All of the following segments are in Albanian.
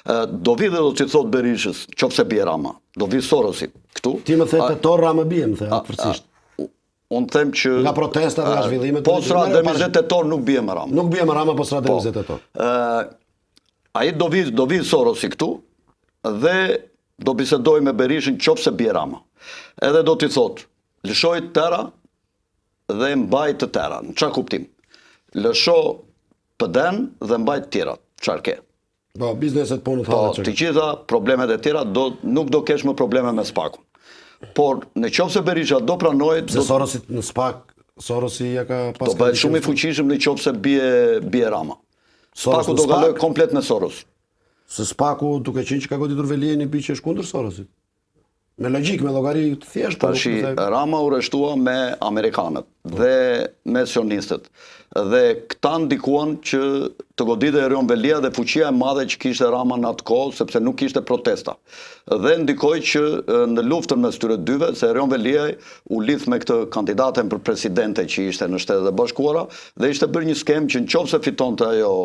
Do vi dhe do t'i thotë Berishës, qoftë se bie Rama, do vi Sorosi këtu. Ti më the tetor Rama bie, më the, afërsisht. Unë them që nga protestat, nga zhvillimet. Po s'ra deri 20 tetor nuk bie më Rama. Nuk bie më Rama, po s'ra deri 20 po. tetor. Ë ai do vi do vi Sorosi këtu dhe do bisedojë me Berishën qoftë se bie Rama. Edhe do t'i thotë, lëshoj të tëra dhe mbaj të tëra. Në çfarë kuptim? Lësho PD-n dhe mbaj të tjerat. Çfarë ke? Po, bizneset punët po, të gjitha problemet e tjera do nuk do kesh më probleme me SPAK-un. Por në qoftë se Berisha do pranojë do Sorosi në SPAK, Sorosi ja ka pas Do bëhet shumë i fuqishëm në qoftë se bie bie Rama. SPAK-u do kalojë komplet me Soros. Se SPAK-u duke qenë që ka goditur Veliajn i bie që është kundër Sorosit. Me logjikë, me llogari të thjeshtë. Po Tashi, Rama u rreshtua me amerikanët po. dhe me sionistët. Dhe këta ndikuan që të goditej Erion Veliaj dhe fuqia e madhe që kishte Rama në atë kohë, sepse nuk kishte protesta. Dhe ndikoi që në luftën mes tyre dyve, se Erion Veliaj u lidh me këtë kandidaten për presidente që ishte në Shtetet e Bashkuara, dhe ishte bërë një skemë që në qoftë se fitonte ajo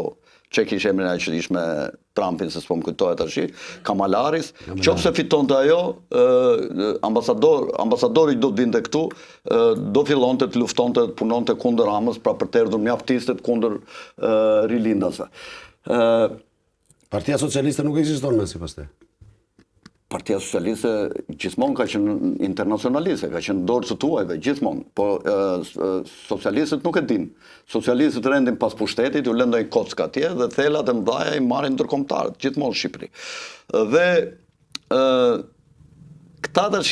Ç'e kish emrin ajo që ish me Trumpin se s'po më kujtohet tash, Kamala Harris, qoftë se fitonte ajo, ambasador, ambasadori do të vinte këtu, do fillonte të luftonte, të punonte kundër Ramës, pra për të erdhur mjaftistët kundër rilindasve. Partia Socialiste nuk ekziston më sipas teje. Partia Socialiste gjithmonë ka qenë internacionaliste, ka qenë dorë të huajve, gjithmonë. Po e, socialistët nuk e dinë. Socialistët rendin pas pushtetit, ju lënë ndonjë kockë atje dhe thelat e mëdha i marrin ndërkombëtarët, gjithmonë në Shqipëri. Dhe ë këta tash